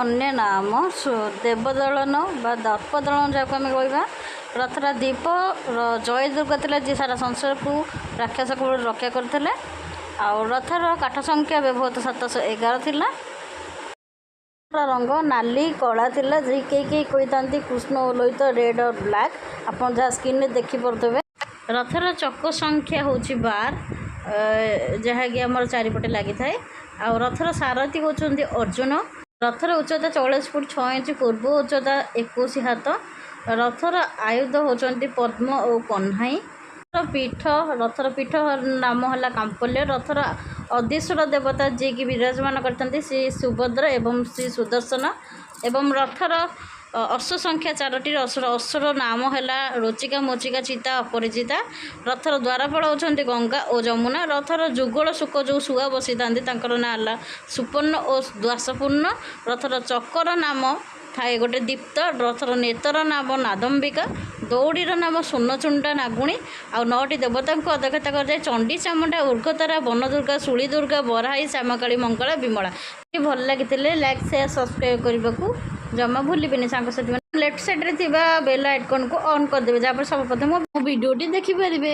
ଅନ୍ୟ ନାମ ଦେବଦଳନ ବା ଦର୍ପଦଳନ, ଯାହାକୁ ଆମେ କହିବା। ରଥର ଦୀପ ଜୟ ଦୁର୍ଗା ଥିଲା, ଯିଏ ସାରା ସଂସାରକୁ ରାକ୍ଷସ କବଳରୁ ରକ୍ଷା କରିଥିଲେ। ଆଉ ରଥର କାଠ ସଂଖ୍ୟା ବ୍ୟବହୃତ 711 ଥିଲା। ରଙ୍ଗ ନାଲି କଳା ଥିଲା, ଯେ କେହି କେହି କହିଥାନ୍ତି କୃଷ୍ଣ ଓ ଲୋହିତ, ରେଡ୍ ଅର୍ ବ୍ଲାକ୍। ଆପଣ ଯାହା ସ୍କ୍ରିନ୍ରେ ଦେଖିପାରୁଥିବେ। ରଥର ଚକ ସଂଖ୍ୟା ହେଉଛି 12, ଯାହାକି ଆମର ଚାରିପଟେ ଲାଗିଥାଏ। ଆଉ ରଥର ସାରଥୀ ହେଉଛନ୍ତି ଅର୍ଜୁନ। ରଥର ଉଚ୍ଚତା 44 ଫୁଟ 6 ଇଞ୍ଚ, ପୂର୍ବ ଉଚ୍ଚତା 21 ହାତ। ରଥର ଆୟୁଧ ହେଉଛନ୍ତି ପଦ୍ମ ଓ କହ୍ନେଇ। ପୀଠ, ରଥର ପୀଠ ନାମ ହେଲା କାମ୍ପଲ୍ୟ। ରଥର ଅଧୀଶ୍ୱର ଦେବତା ଯିଏକି ବିରାଜମାନ କରିଥାନ୍ତି, ଶ୍ରୀ ସୁଭଦ୍ରା ଏବଂ ଶ୍ରୀ ସୁଦର୍ଶନ। ଏବଂ ରଥର ଅଶ୍ୱ ସଂଖ୍ୟା ଚାରୋଟି। ଅଶ୍ୱର ନାମ ହେଲା ରୋଚିକା, ମୋଚିକା, ଚିତା, ଅପରାଜିତା। ରଥର ଦ୍ୱାରପାଳ ହେଉଛନ୍ତି ଗଙ୍ଗା ଓ ଯମୁନା। ରଥର ଯୁଗଳ ଶୁକ, ଯେଉଁ ଶୁଆ ବସିଥାନ୍ତି, ତାଙ୍କର ନାଁ ହେଲା ସୁପର୍ଣ୍ଣ ଓ ଦ୍ୱାସପୂର୍ଣ୍ଣ। ରଥର ଚକର ନାମ ଥାଏ ଗୋଟେ ଦୀପ୍ତ। ରଥର ନେତର ନାମ ନାଦମ୍ବିକା। ଦଉଡ଼ିର ନାମ ସ୍ୱର୍ଣ୍ଣଚୁଣ୍ଡା ନାଗୁଣୀ। ଆଉ ନଅଟି ଦେବତାଙ୍କୁ ଅଧ୍ୟକ୍ଷତା କରାଯାଏ: ଚଣ୍ଡୀ, ଚାମୁଣ୍ଡା, ଉଗ୍ରତାରା, ବନଦୁର୍ଗା, ଶୂଳୀ ଦୁର୍ଗା, ବରାହୀ, ଶ୍ୟାମକାଳୀ, ମଙ୍ଗଳା, ବିମଳା। ଭଲ ଲାଗିଥିଲେ ଲାଇକ୍, ସେୟାର, ସବସ୍କ୍ରାଇବ୍ କରିବାକୁ ଜମା ଭୁଲିବେନି। ସାଙ୍ଗସାଥିମାନେ, ଲେଫ୍ଟ ସାଇଡ଼୍ରେ ଥିବା ବେଲ୍ ଆଇକନ୍କୁ ଅନ୍ କରିଦେବେ, ଯାହାଫଳରେ ସର୍ବପ୍ରଥମେ ମୋ ଭିଡ଼ିଓଟି ଦେଖିପାରିବେ।